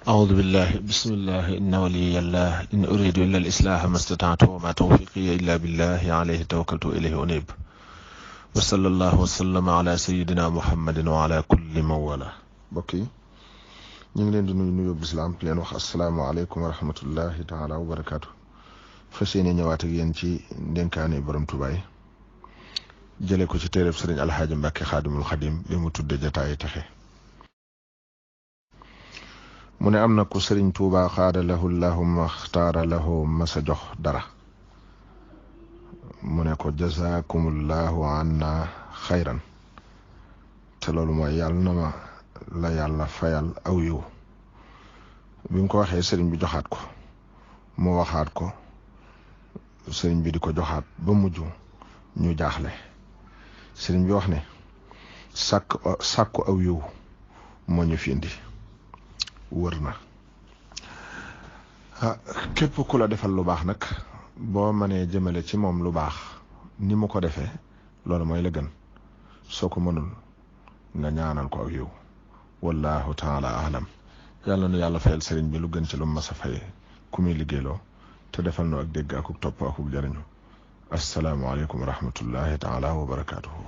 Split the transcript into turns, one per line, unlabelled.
أعوذ بالله بسم الله إن ولي الله إن أريد إلا الإصلاح ما استطعت وما توفيقي إلا بالله عليه توكلت إليه أنيب وصلى الله وسلم على سيدنا محمد وعلى كل من والاه. mbokk yi ñu ngi leen di nuyu bislaam leen wax asalaamaaleykum wa rahmatullahi taala wa barakaatu. fas yéene ñëwaat ak yéen ci ndénkaane borom Tuubaa jële ko ci téereb sëriñ Alxaaji Mbàkke Xaadimul Xadim bi mu tudde jataayi texe. mu ne am na ku sëriñ Tuubaa xaada lahu llahumma xtaara lahu masa jox dara mu ne ko jazaakumullahu anna xayran te loolu mooy yàlla na ma la yàlla fayal aw yiw. bi mu ko waxee sëriñ bi joxaat ko mu waxaat ko sëriñ bi di ko joxaat ba mujj ñu jaaxle. sëriñ bi wax ne sàkku aw yiw moo ñu fi indi wër na képp ku la defal lu baax nag boo mënee jëmale ci moom lu baax ni mu ko defee loolu mooy la gën. soo ko mënul nga ñaanal ko aw yiw. wallahu taala alam. yàlla na yàlla fayal sëriñ bi lu gën ci lu mas a faye ku muy liggéeyloo te defal nu ak dégg akuk topp akuk jariñu. assalaamu aleykum wa rahmatullahi taala wa barakaatuhu.